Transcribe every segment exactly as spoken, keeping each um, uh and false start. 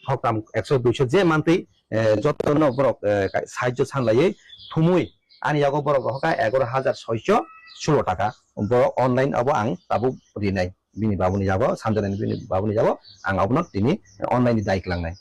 Hoktam ekso duiso je mantwi, eh, jotono borok, eh, ka-, sahajyo sanlaiwi thumwi ani yago borok rohorkha egaroh hajar soiso sulo taka. Borok online abo ang tabuk rinai. Bini babuni yago, Sanjanani bini babuni yago, ang abono tini online ni dai klangnai.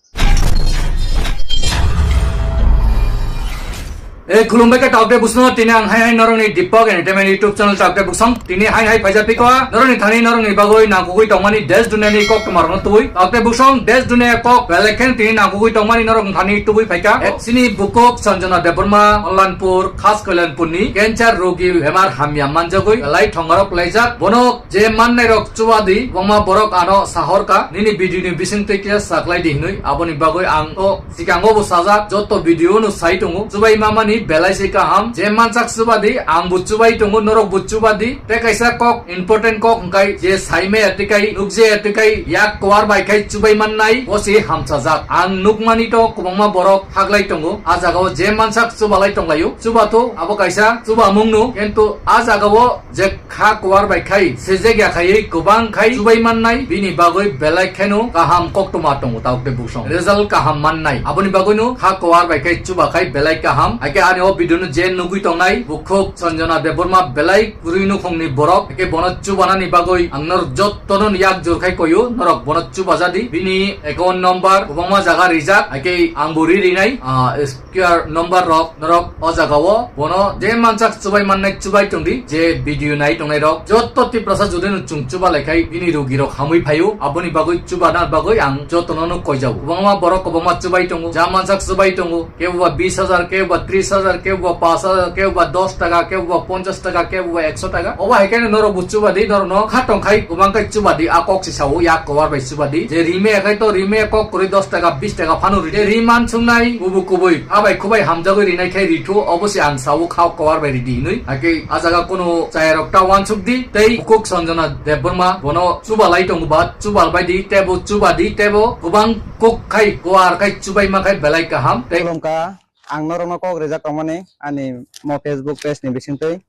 E khulumbai khe taukte busno tini ang hai hai norokni Deepak Entertainment YouTube channel taukte busong tini hai hai phaijak piko norokni thani norokni bagwi nangkukwi tongmani desh duniani kok tongmarokno tubui taukte busong desh dunia kok belai khe tini nangkukwi tongmani norokni thani tubui phaikha. E, chini bukhuk Sanjana Debbarma Kalyanpur, khas Kalyanpurni cancer rogi bemar hamya manjagwi belai thongarok laijak bono je mannairok chubadi, kwbangma borok ano sahorkha, nini video ni bisingtwi khe saklaidi hinwi, aboni bagwi ang o sikango bo sajak, joto video no sai tongo, chubai mamani belai se kaham, je mansak chubadi, ang bo chubai tongo, norok bo chubadi, tei kaisa kok, important kok hwnkhe je sai maya tei kai, nukjaya tei kai, yak kwar bai khai chubai mannai, bo se hamsajak. Ang nukmani to kwbangma borok haklai tongo, a jagao je mansak chubalai tonglaio, chubato abo kaisa chubamung no, kintu a jagao je kha kwar bai khai, sejek ya khaiwi kwbang khai chubai mannai, bini bagwi belai kheno kaham koktwma tongo taukte busong. Result kaham mannai. Aboni bagwino kha kwar bai khai chuba khai belai kaham. Haikhe ani o video no je nugwi tongnai, bukhuk Sanjana Debbarma belai kwrwi nukhungni borok. Haikhe bono chubanani bagwi ang norok jottono yak jor khai koyo, norok bono chubajadi. Bini account number kwbangma jaga rijak, haikhe ang bo ri rinai, ah, Q R number rok norok o jaga o bono je mansak chubai mannai chubai tongdi, je video nai tongnai rok jotto Tiprasa jodi no chwng chuba lai khai bini rogi rok hamwi phaio, aboni bagwi chubana bagwi ang jotono no koijao. Kwbangma borok kwbangma chubai tongo, ja mansak chubai tongo, kebo ba bis hajar, kebo ba tris hajar, kebo ba panch hajar, kebo ba dos taka, kebo ba ponchas taka, kebo ba ekso taka. Obo hai khe norok bo chubadi, norok no kha tong khai kwbang khai chubadi, a kok se sao, yak kwar bai chubadi. Je rime khai to rime kok kwrwi dos taka, bis taka phano ride. Ri man sungnai, kubu kubui, abai khubai hamjagwi rinai khai rithu, obo se ang sao khao kwar bai ridi hinwi. Hakhe a jaga kunu chayarok ta wansuk di, tei bukhuk Sanjana Debbarma bono chubalai tongo ba, chubal bai di, tebo chuba di, tebo kwbang kok khai, kwar khai chubai ma khai belai kaham. Tei Khulumkha, ang norokno kok rijak tongmani, ani mo Facebook page ni bisingtwi,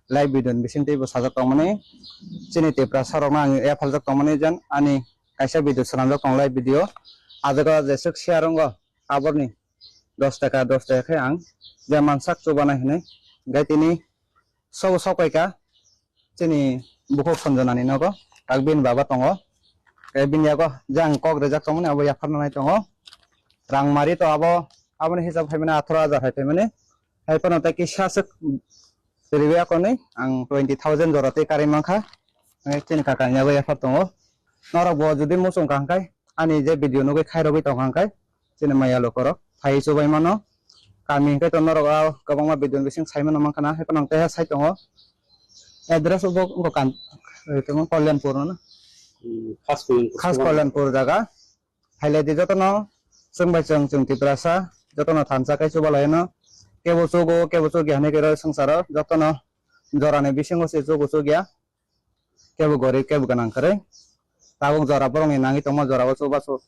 live video ni bisingtwi bo sajak tongmani, chini Tiprasa rokno ang yaphaljak tongmani, jan ani kaisa video swnamjak tongo, live video. A jaga jeswk share wngo, aborni dos taka, dos taka khe ang je mansak chubanai hinwi. Gai tini sobo sok paikha chini bukhuk Sanjanani nogo, tak bini baba tongo. Tei bini yago je ang kok rijak tongmani abo yapharnai tongo. Rang mari to abo, aboni hisab phaimani atharo hajar hai phaimani. Hai phano tei kisa swk riwi akonwi ang twenty thousand jora tei karwi mankha. Tei chini kakani yago yaphar tongo. Norok bo jodi muchung kaham khai ani je video nugwi khairogwi tongkha hwnkhe chini maya lukorok phaiwi chubai mano. Kami hwnkhe to norok a kwbangma video ni bising sai mano mankha na, hai phano ang tei sai tongo. Address bo wngkha kan, eh, tongmo Kalyanpur no na? Hmm, khas Kalyanpur, khas Kalyanpur jaga. Hailai di jotono, chwng bai chwng, chwng Tiprasa, jotono thansa khai chuba laino. Kebo chugo, kebo chugya hinwi khe rw swngcharo, jotono jorani bisingo se chugo chugya. Kebo gorib, kebo gwnang kwrwi. Tabuk jora borokni nangwi tongma jorao chubachu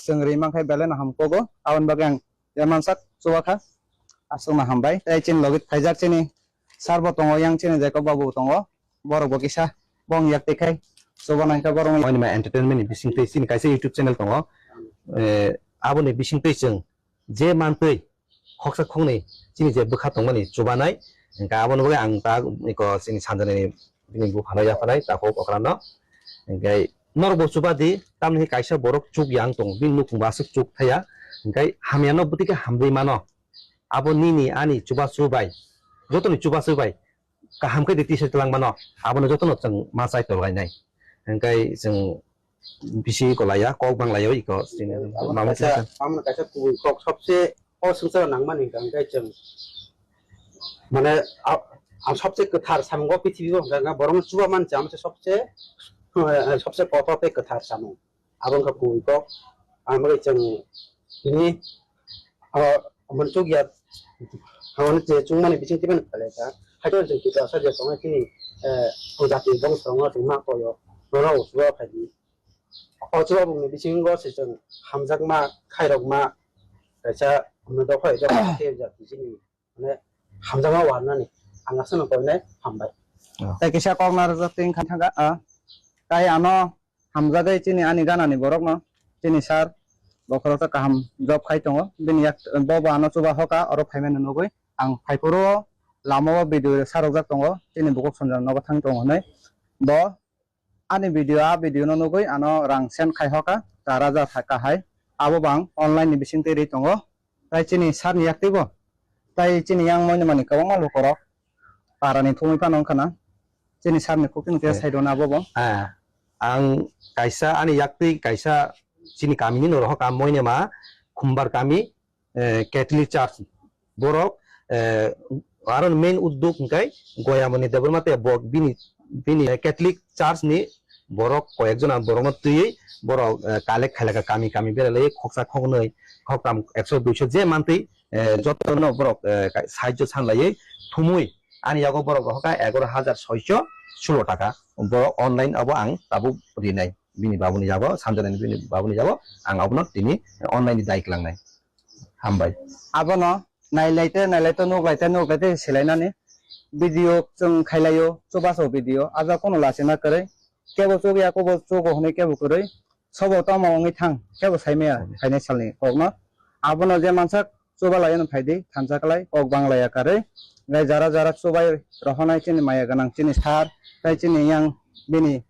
chwng ri mankhe belai no hamkukgo. Aboni bagwi ang je mansak chubakha. Aswkno hambai. Tei chini logi phaijak chini sir bo tongo, yang chini Jacob babu bo tongo. Borok bo kisa bong yak twi khai chubanai khe borok. Oinima Entertainment ni bisingtwi chini kaisa YouTube channel tongo. Eh, aboni bisingtwi chwng je mantwi khoksa khoknwi chini je bwkha tongmani chubanai, hwnkhe aboni bagwi ang ta iko chini Sanjanani bini buphano yaphanai takhuk okrano. Hwnkhe norok bo chubadi, tamni kaisa borok chuk yang tongo, bini nukhung bo aswk chuk thaya, hwnkhe hamyano bwtwi khe hamrwi mano. Abo nini ani chubachu bai, jotoni chubachu bai kaham khe di tisa twlang mano, abono jotono chwng ma chai tolgainai. Hwnkhe chwng bisi iko laiya, kok bang laiya iko. Amo mama kaisa, tisa. Amo kaisa kubui kok sobse o swngcharo nangmani hwnkha hwnkhe chwng mane a, ang sobse kwthar samung o prithibi o hwnkha hwnkhe borokno chuba mancha amo se sobse, eh, sobse kotor tei kwthar samung. Abo wngkha kubui kok. Ang bagwi chwng tini, ah, omono chukya, omono je chukmani bising tei phano khlai kha. Haikhe chwng Tiprasa je tongnai chini, eh, o jati bongso tongo, chwng ma koi o, nono o chuba phai di. O chuba bumungni bisingo se chwng hamjakma, khairokma, kaisa dopha dopha khe jati chini. Mane hamjakma warnani ang aswkno koinai hambai. Oh. Tei kisa kok narwkjak tei wngkha thangkha, ah, tai ano hamjagwi chini ani ganani borokno, chini sir, Bo khoroksa kaham job khai tongo. Bini yak, bo bo ano chuba hoka, oro phaimani nugwi. Ang phaiphuru o lama o video sarokjak tongo. Chini bukhuk sonjak nogo thang tongo hinwi. Bo ani video, a video no nugwi ano rang send khai hoka, char hajar thaka hai. Abo bang online ni bisingtwi ri tongo. Tai chini sir ni yak twibo. Tai chini yang moino mani kwbangma lukorok para ni thumwi phano wngkha na. Chini sir ni kok tini khe Eh. Sai rwna abo bo. Ah, ang kaisa ani yak twi kaisa chini kami ni norok hoka moinema Khumbar kami, eh, Catholic Church. Borok, eh, aro main uddog hwnkhe Goyamoni Debbarma tei bo bini, bini, eh, Catholic Church ni borok koyek jona borokno twiwi borok, eh, collect khailaka kami kami beralai khoksa khoknwi khoktam ekso duiso je mantwi, eh, jotono borok, eh, ka-, sahajyo sanlaiwi thumwi ani yago borok rohorkha egaroh hajar soiso sulo taka borok online abo ang tabuk rinai bini babuni yago sanjanani bini babuni yago ang abono tini online ni dai klangnai. Hambai. Abono nailaite, nailaite, nuklaite, nuklaite silainani video chwng khailaio, chubaso video, aja kono lachima kwrwi, kebo chukya, kobo chugo hwnwi kebo kwrwi, sobo tamo wngwi thang, kebo saimaya phainai salni kokno. Abono je mansak chuba laiyano phaidi, thansa klai, kok banglaya karwi, gai jara jara chubai rohonai chini maya gwnang, chini sir, tei chini yang bini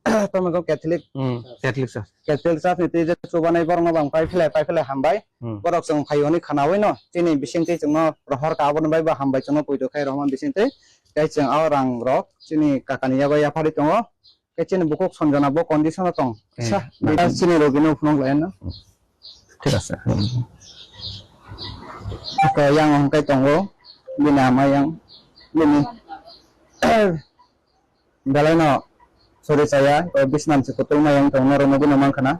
Tamo kok Catholic, Hmm, Catholic sir. Catholic church ni twi je chubanai borok no bang pai philai, pai philai hambai. Hmm. Borok chwng phai hwnwi khwnawi no chini bisingtwi chwngno rohor ka, aboni bai bo hambai chwngno poito khai rohorma bisingtwi. Tei chwng o rang rok chini kaka ni yago yaphari tongo. Tei chini bukhuk Sanjana bo condition o tong. Hmm. Sa, Hmm. Chini rogi no phunuk lai no. Thik ase. Hmm. Ko yang hwnkai tongo. Bini ama yang. Bini Belai no sori chaya, o bisnam se kutung ma yang tong norok nugwi no mankha na.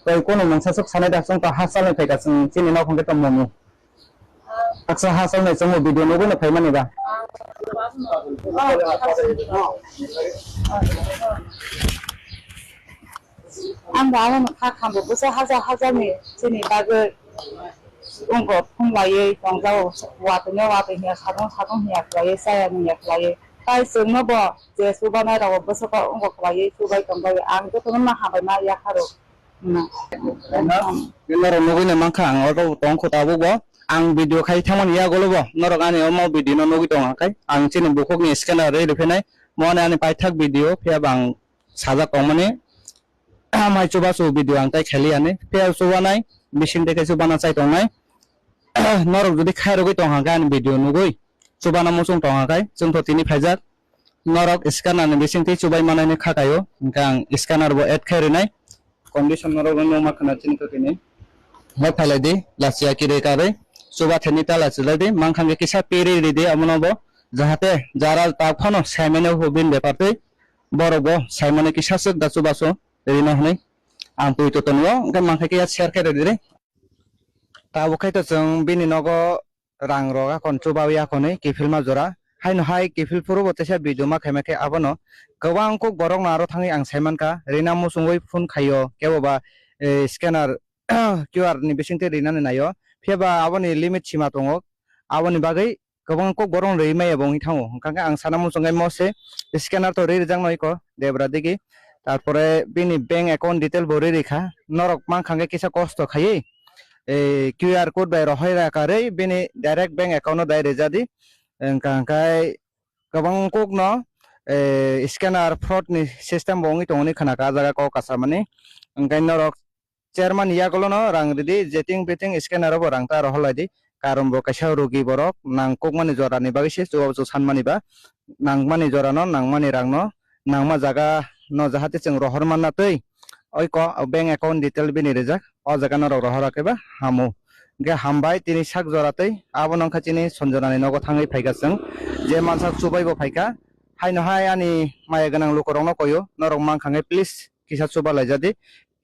Tei kunu mungsa swk sanai da chwng to hachal ni phaikha chwng chini nok hwnkhe tongmo mu. Haksa hachal ni chwngmo video nugwi no phaimani ba. Ang bo ano kha khambo bwsa hajar hajar ni chini bagwi wngkha phunglaiwi tongjago, watwi no watwi hiya, sakno sakno hiya khlaiwi, chaya hiya khlaiwi. Tai chwngno bo je chubanai rogo bwswk wngkha khlaiwi chubai tongjago. Ang jotono ma hambai ma yapharo. Norok nugwi no mankha ang oro tongkho tabuk bo. Ang video khai thangmani yagulo bo norok ani omo video no nugwi tongkha khai. Ang chini bukhuk ni scanner rwi rwphinai. Mo ani ani paithak video phiya bo ang sajak tongmani. Mai chubachu video ang tai khailiyani. Phiya chubanai, bising tei khe chubana chai tongnai. Norok jodi khairogwi tongkha khe ani video nugwi chubana muchung tongkha khai chwngtho tini phaijak. Norok scanner ni bising twi chubai manai ni kha kaio. Hwnkhe ang scanner bo add khai rwnai. Condition norok no nukma khna chini to tini. Hoi phailai di, lachiya kirwi karwi. Chuba thani ta lachilaidi, mankha khe kisa piri ridi omono bo. Jahate jara tak phano saimano hubin bepar twi. Borok bo saimano kisa swk da chubachu rino hwnwi ang twi to tongo, hwnkhe mankha khe ya share khe rwdi re. Tabuk khai to chwng bini nogo rang rok akon chubawi akonwi kiphilma jora. Haino hai kiphil phuru bo teisa video ma khaima khe abono kwbang kuk borok no aro thangwi ang saimankha, rina muchungwi phone khaio, kebo ba, eh, scanner Q R ni bisingtwi rinani naio. Phiya ba aboni limit sima tongo, aboni bagwi kwbang kok borok rwi maya bo wngwi thango. Hwnkha khe ang sana muchung khe mo se scanner to rwi rijak no iko debra digi. Tarpore bini bank account detail bo rwi rikha. Norok mankha khe kisa kosto khaiwi, eh, Q R code bai rohoi raka rwi bini direct bank account no dai rijadi. Hwnkha khe kwbang kok no, eh, scanner fraud ni system bo wngwi tongoni khna ka jaga kok kasamani. Hwnkhe norok chairman yagulo no rang ridi, jeting beting scanner o bo rang ta rohor lai di. Karon bo kaisa rogi borok nangkukmani jora ni bagwi se chubachu sanmani ba, nangmani jora no, nangmani rang no, nangma jaga no jahate chwng rohor manna twi. Oiko bank account detail bini rijak, o jaga norok rohor khe ba hamo. Hwnkhe hambai tini sak jora twi abo nangkha chini Sanjana ni nogo thangwi phaikha chwng, je mansa chubai bo phaikha. Haino hai ani maya gwnang lukurok no koyo, norok mankha khe please kisa chuba laijadi.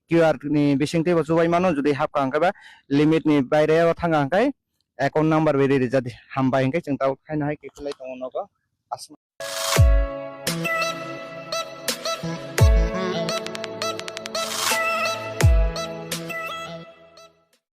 Q R ni bisingtwi bo chubai mano, jodi hapkha hwnkhe ba limit ni baire o thangkha hwnkhe account number bai riri jadi. Hambai hwnkhe chwng tabuk haino hai kiphilwi tongo nogo. Asma.